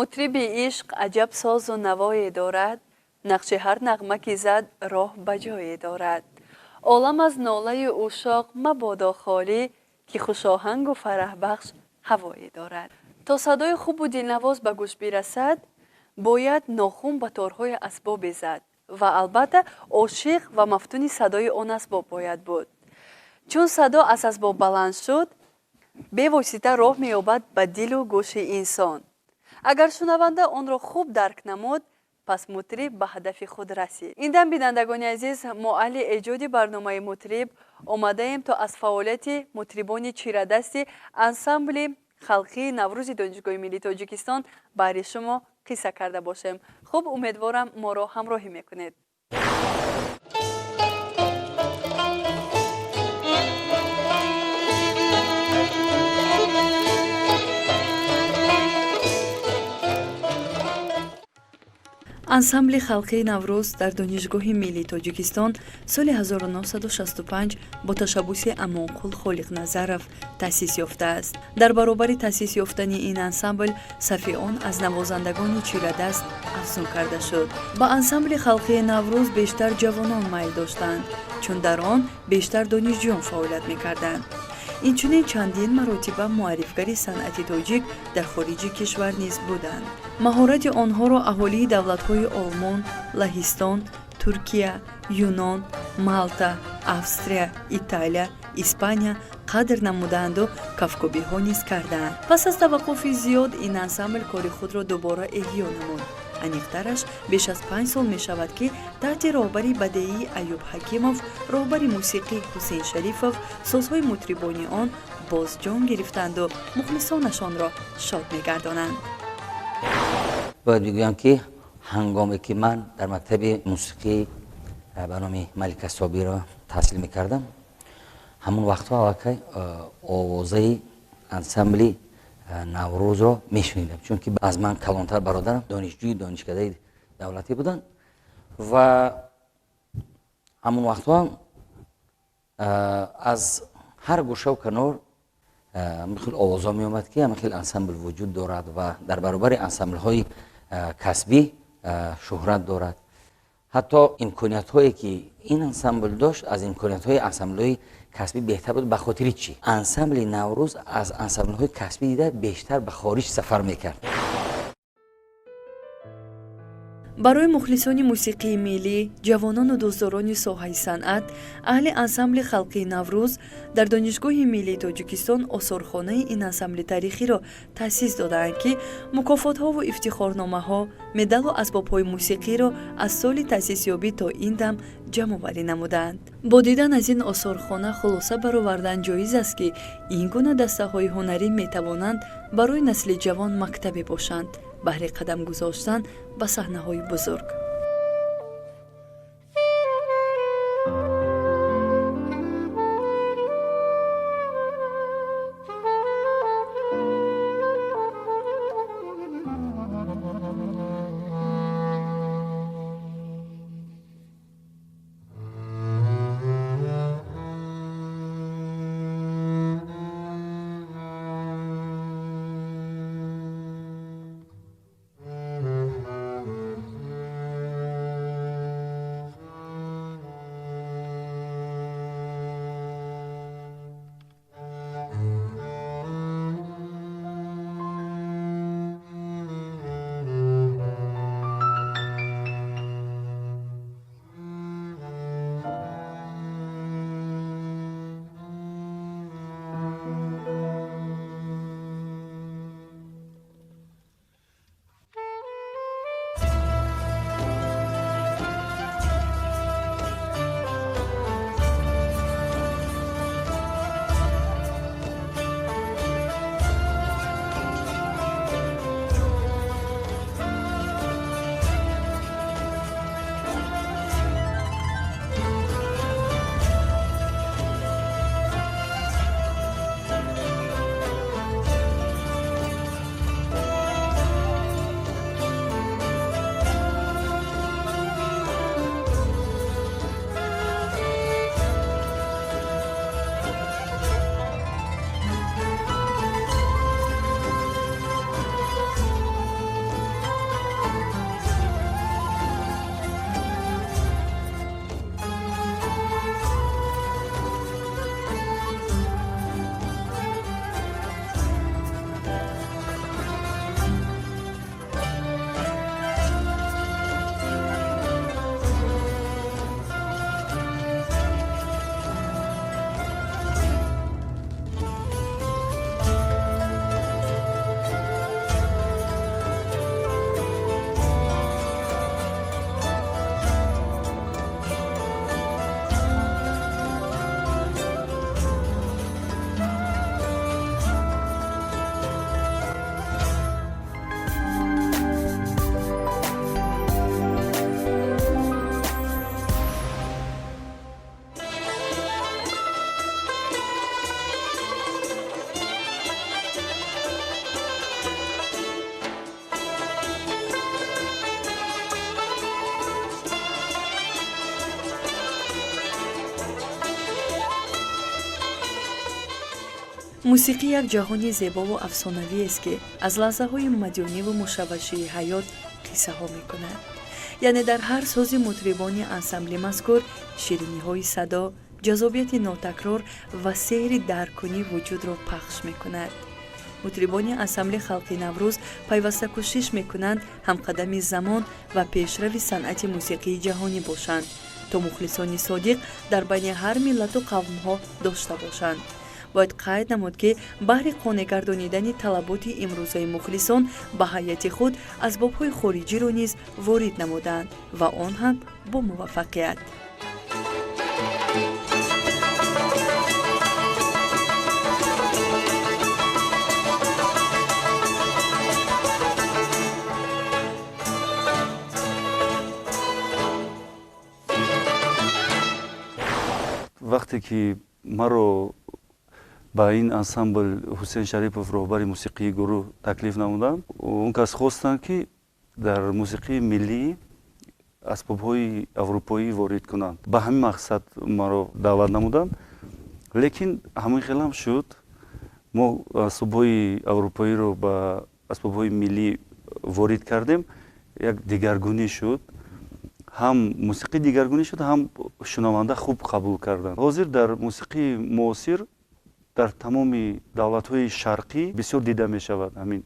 Мутриби ишқ аҷаб созу навое дорад, нақши ҳар нағма ки зад роҳ ба ҷое дорад. Олам аз нолаи ушоқ мабодо холӣ, ки хушоҳангу фараҳбахш ҳавое дорад. То садои хубу дилнавоз ба гӯш бирасад, бояд нохун ба торҳои асбобе зад ва албатта ошиқ ва мафтуни садои он асбоб бояд буд. Чун садо аз асбоб баланд шуд, бевосита роҳ меёбад ба дилу гӯши инсон. Агар шунаванда онро хуб дарк намуд, пас мутриб ба ҳадафи худ расид. Ин дам, бинандагони азиз, мо аҳли эҷоди барномаи мутриб омадаем, то аз фаъолияти мутрибони чирадасти ансамбли халқии Наврӯзи Донишгоҳи миллии Тоҷикистон баҳри шумо қисса карда бошем. Хуб, умедворам, моро ҳамроҳӣ мекунед. Ансамбли халқии Наврӯз дар Донишгоҳи миллии Тоҷикистон соли 1965 бо ташаббуси Амонқул Холиқназаров таъсис ёфтааст. Дар баробари таъсис ёфтани ин ансамбл, сафи он аз навозандагони чирадаст афзун карда шуд. Ба ансамбли халқии Наврӯз бештар ҷавонон майл доштанд, чун дар он бештар донишҷӯён фаъолият мекарданд. Инчунин чандин маротиба муаррифгари санъати тоҷик дар хориҷи кишвар низ буданд. Маҳорати онҳоро аҳолии давлатҳои Олмон, Лаҳистон, Туркия, Юнон, Малта, Австрия, Италия, Испания қадр намудаанду кафкӯбиҳо низ кардаанд. Пас аз таваққуфи зиёд ин ансамбл кори худро дубора эҳё намуд. Аниқтараш, беш аз 5 сол мешавад, ки таҳти роҳбари бадеии Аюб Ҳакимов, роҳбари мусиқӣ Ҳусейн Шарифов созҳои мутрибони он боз ҷон гирифтанду мухлисонашонро шод мегардонанд. Бояд бигӯям, ки ҳангоме ки ман дар мактаби мусиқӣ ба номи Малика Собиро таҳсил мекардам, ҳамон вақтҳо аллакай овозаи ансамбли Наврӯзро мешунидам, чунки аз ман калонтар бародарам донишҷӯи донишкадаи давлатӣ буданд ва ҳамон вақтҳо аз ҳар гӯшаву канор хел овозҳо меомад, ки ҳамин хел ансамбл вуҷуд дорад ва дар баробари ансамблҳои касбӣ шӯҳрат дорад. Ҳатто имкониятҳое ки ин ансамбл дошт, аз имкониятҳои ансамблҳои касбӣ беҳтар буд. Ба хотири чӣ? Ансамбли Наврӯз аз ансамблҳои касбӣ дида бештар ба хориҷ сафар мекард. Барои мухлисони мусиқии миллӣ, ҷавонону дӯстдорони соҳаи санъат, аҳли ансамбли халқии Наврӯз дар Донишгоҳи миллии Тоҷикистон осорхонаи ин ансамбли таърихиро таъсис додаанд, ки мукофотҳову ифтихорномаҳо, медалу асбобҳои мусиқиро аз соли таъсисёбӣ то ин дам ҷамъоварӣ намудаанд. Бо дидан аз ин осорхона хулоса баровардан ҷоиз аст, ки ин гуна дастаҳои ҳунарӣ метавонанд барои насли ҷавон мактабе бошанд баҳри қадам гузоштан ба саҳнаҳои бузург. Мусиқӣ як ҷаҳони зебову афсонавиест, ки аз лаҳзаҳои мадёниву мушаввашии ҳаёт қиссаҳо мекунад. Яъне дар ҳар сози мутрибони ансамбли мазкур шириниҳои садо, ҷазобияти нотакрор ва сеҳри даркунӣ вуҷудро пахш мекунад. Мутрибони ансамбли халқи Наврӯз пайваста кӯшиш мекунанд ҳамқадами замон ва пешрави санъати мусиқии ҷаҳонӣ бошанд, то мухлисони содиқ дар байни ҳар миллату қавмҳо дошта бошанд. Бояд қайд намуд, ки баҳри қонеъ гардонидани талаботи имрӯзаи мухлисон ба ҳайати худ асбобҳои хориҷиро низ ворид намуданд ва он ҳам бо муваффақият. Вақте ки маро ба ин ансамбл Ҳусейн Шарипов, роҳбари мусиқии гурӯҳ, таклиф намуданд, он кас хостанд, ки дар мусиқии миллӣ асбобҳои аврупоӣ ворид кунанд. Ба ҳамин мақсад маро даъват намуданд, лекин ҳамин хелам шуд. Мо асбобҳои аврупоиро ба асбобҳои миллӣ ворид кардем, як дигаргунӣ шуд, ҳам мусиқӣ дигаргунӣ шуд, ҳам шунаванда хуб қабул карданд. Ҳозир дар мусиқии муосир дар тамоми давлатҳои шарқӣ бисёр дида мешавад ҳамин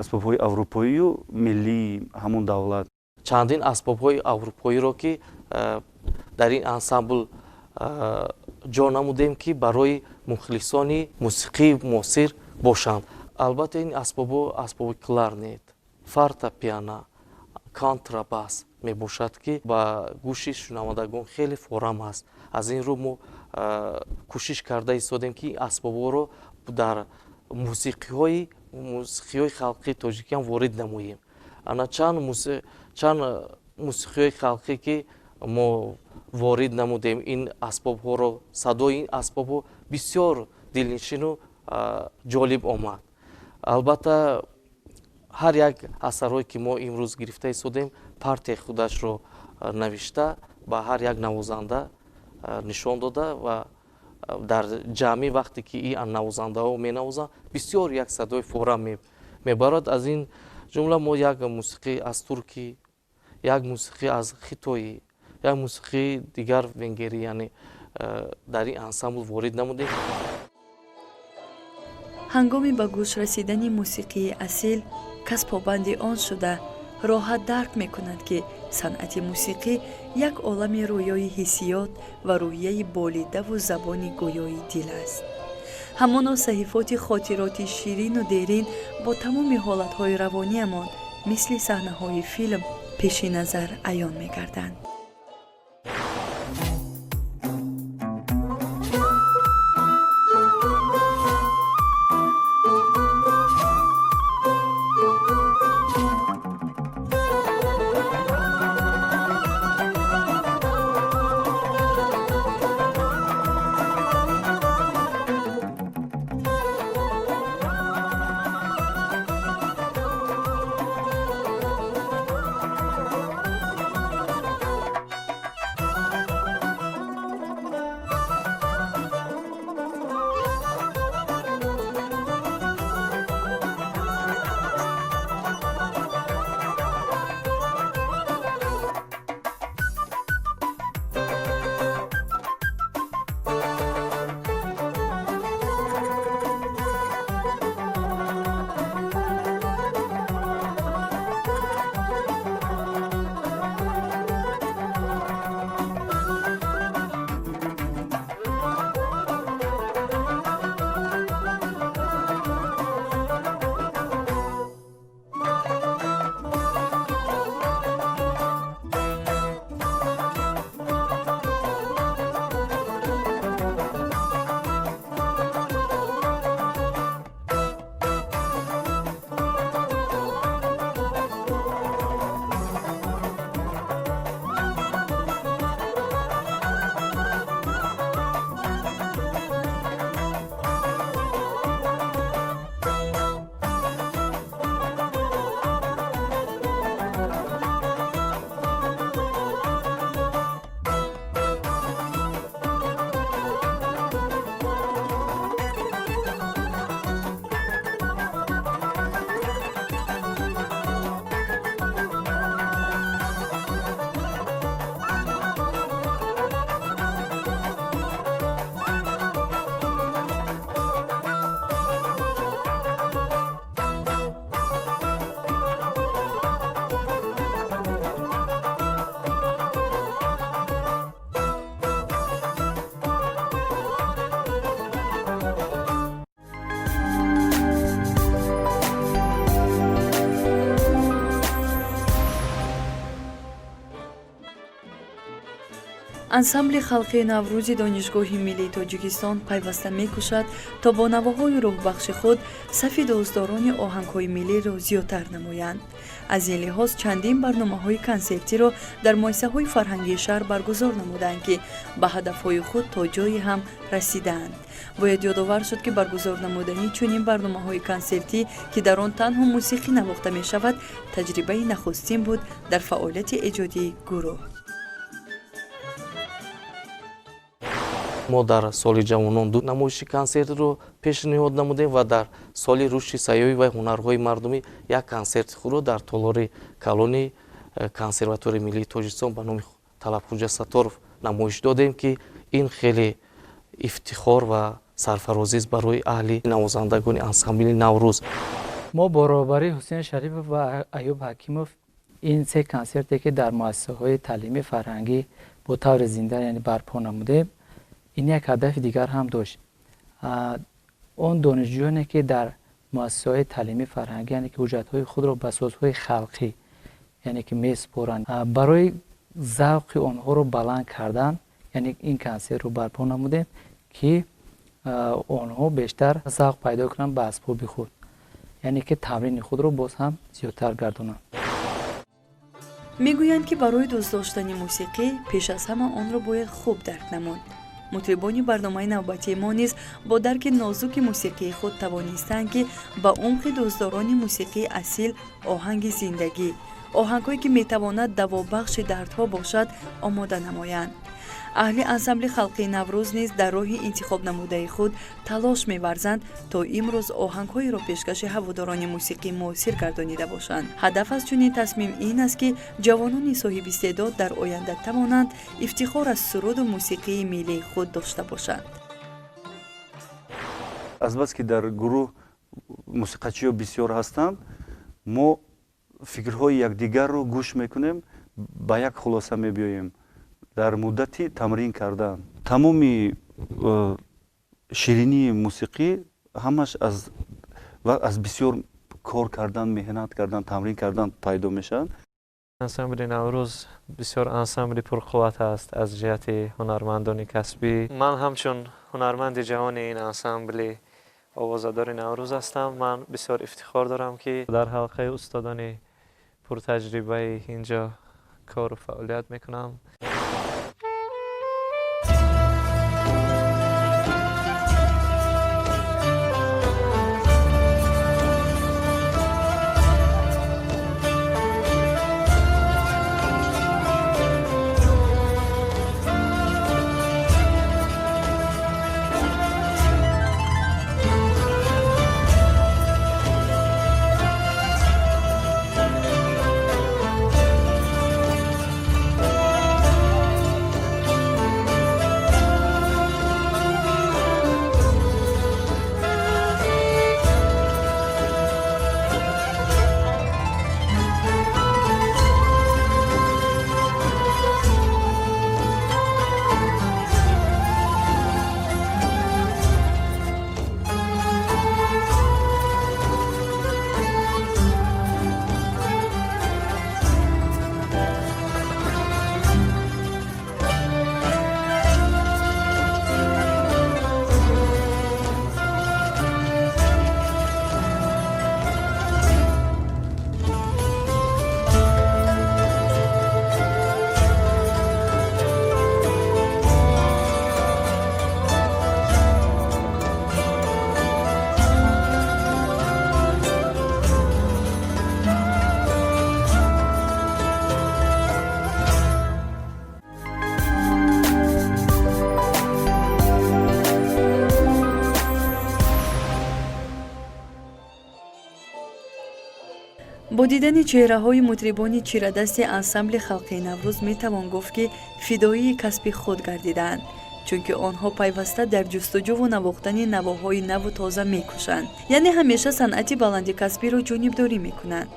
асбобҳои аврупоию миллии ҳамон давлат. Чандин асбобҳои аврупоиро, ки дар ин ансамбл ҷо намудем, ки барои мухлисони мусиқии муосир бошанд. Албатта, ин асбобҳо асбоби кларнет, фортепиано, контрабас мебошад, ки ба гӯши шунавандагон хеле форам аст. Аз ин рӯ мо кӯшиш карда истодем, ки асбобҳоро дар мусиқиҳои халқии тоҷикиам ворид намоем. Ана чанд мусиқиҳои халқӣ, ки мо ворид намудем ин асбобҳоро, садои ин асбобҳо бисёр дилнишину ҷолиб омад. Албатта, ҳар як асарҳое, ки мо имрӯз гирифта истодем, партияи худашро навишта, ба ҳар як навозанда нишон дода ва дар ҷамъӣ вақте ки ин навозандаҳо менавозанд, бисёр як садои форам мебарад. Аз ин ҷумла мо як мусиқӣ аз туркӣ, як мусиқӣ аз хитоӣ, як мусиқии дигар венгерӣ, яъне дар ин ансамбл ворид намудем. Ҳангоми ба гӯш расидани мусиқии асил кас побанди он шуда, роҳат дарк мекунад, ки санъати мусиқӣ як олами рӯёи ҳиссиёт ва рӯҳияи болидаву забони гӯёи дил аст. Ҳамоно саҳифоти хотироти ширину дерин бо тамоми ҳолатҳои равониамон мисли саҳнаҳои филм пеши назар аён мегарданд. Ансамбли халқии Наврӯзи Донишгоҳи миллии Тоҷикистон пайваста мекӯшад, то бо навоҳои рӯҳбахши худ сафи дӯстдорони оҳангҳои миллиро зиёдтар намоянд. Аз ин лиҳоз чандин барномаҳои консертиро дар муассисаҳои фарҳангии шаҳр баргузор намуданд, ки ба ҳадафҳои худ то ҷое ҳам расидаанд. Бояд ёдовар шуд, ки баргузор намудани чунин барномаҳои консертӣ, ки дар он танҳо мусиқӣ навохта мешавад, таҷрибаи нахустин буд дар фаъолияти эҷодии гурӯҳ. Мо дар соли ҷавонон ду намоиши консертро пешниҳод намудем ва дар соли рушди сайёҳӣ ва ҳунарҳои мардумӣ як консерти худро дар толори калони Консерваторияи миллии Тоҷикистон ба номи Талабхуҷа Сатторов намоиш додем, ки ин хеле ифтихор ва сарфарозист барои аҳли навозандагони ансамбли Наврӯз. Мо бо роҳбарии Ҳусейн Шарипов ва Аюб Ҳакимов ин се консерте, ки дар муассисаҳои таълимӣ фарҳангӣ бо таври зинда, яъне барпо намудем, ин як ҳадафи дигар ҳам дошт. Он донишҷӯёне, ки дар муассисаҳои таълимӣ фарҳангӣ, яъне ки ҳуҷҷатҳои худро ба созҳои халқӣ, яъне ки месупоранд, барои завқи онҳоро баланд кардан, яъне ин консертро барпо намудем, ки онҳо бештар завқ пайдо кунанд ба асбоби худ, яъне ки тамрини худро боз ҳам зиёдтар гардонанд. Мегӯянд, ки барои дӯст доштани мусиқӣ пеш аз ҳама онро бояд хуб дарк намуд. Мутрибони барномаи навбатии мо низ бо дарки нозуки мусиқии худ тавонистанд, ки ба умқи дӯстдорони мусиқии асил оҳанги зиндагӣ, оҳангҳое, ки метавонад давобахши дардҳо бошад, омода намоянд. Аҳли ансамбли халқии Наврӯз низ дар роҳи интихобнамудаи худ талош меварзанд, то имрӯз оҳангҳоеро пешкаши ҳаводорони мусиқӣ муосир гардонида бошанд. Ҳадаф аз чунин тасмим ин аст, ки ҷавонони соҳибистеъдод дар оянда тавонанд ифтихор аз суруду мусиқии миллии худ дошта бошанд. Азбаски дар гурӯҳ мусиқачиҳо бисёр ҳастанд, мо фикрҳои якдигарро гӯш мекунем, ба як хулоса мебиёем. Дар муддати тамрин кардан тамоми ширинии мусиқӣ ҳамаш аз бисёр кор кардан, меҳнат кардан, тамрин кардан пайдо мешавад. Ансамбли Наврӯз бисёр ансамбли пурқувват аст аз ҷиҳати ҳунармандони касбӣ. Ман ҳамчун ҳунарманди ҷавони ин ансамбли овозадори Наврӯз ҳастам. Ман бисёр ифтихор дорам, ки дар ҳалқаи устодони пуртаҷрибаи инҷо кору фаъолият мекунам. Бо дидани чеҳраҳои мутрибони чирадасти ансамбли халқии Наврӯз метавон гуфт, ки фидоии касби худ гардидаанд, чунки онҳо пайваста дар ҷустуҷӯву навохтани навоҳои наву тоза мекӯшанд, яъне ҳамеша санъати баланди касбиро ҷонибдорӣ мекунанд.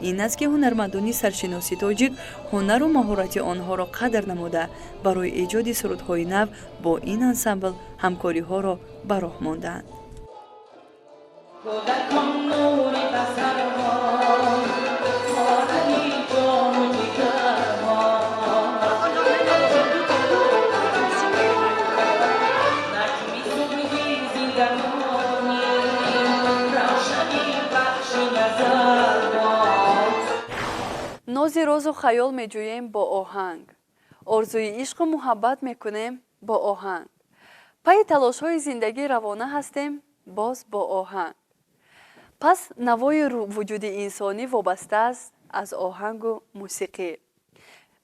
Ин аст, ки ҳунармандони саршиноси тоҷик ҳунару маҳорати онҳоро қадр намуда, барои эҷоди сурудҳои нав бо ин ансамбл ҳамкориҳоро ба роҳ мондаанд. Нози розу хаёл меҷӯем бо оҳанг, орзуи ишқу муҳаббат мекунем бо оҳанг, пайи талошҳои зиндагӣ равона ҳастем боз бо оҳанг. Пас навои вуҷуди инсонӣ вобаста аст аз оҳангу мусиқӣ.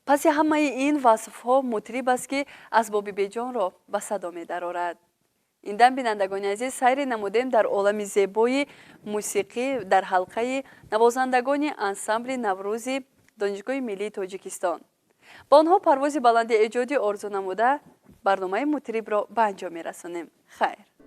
Паси ҳамаи ин васфҳо мутриб аст, ки асбоби беҷонро ба садо медарорад. Ин дам, бинандагони азиз, сайре намудем дар олами зебои мусиқӣ дар ҳалқаи навозандагони ансамбли Наврӯзи Донишгоҳи миллии Тоҷикистон. Ба онҳо парвози баланди эҷодӣ орзу намуда, барномаи мутрибро ба анҷом мерасонем. Хайр.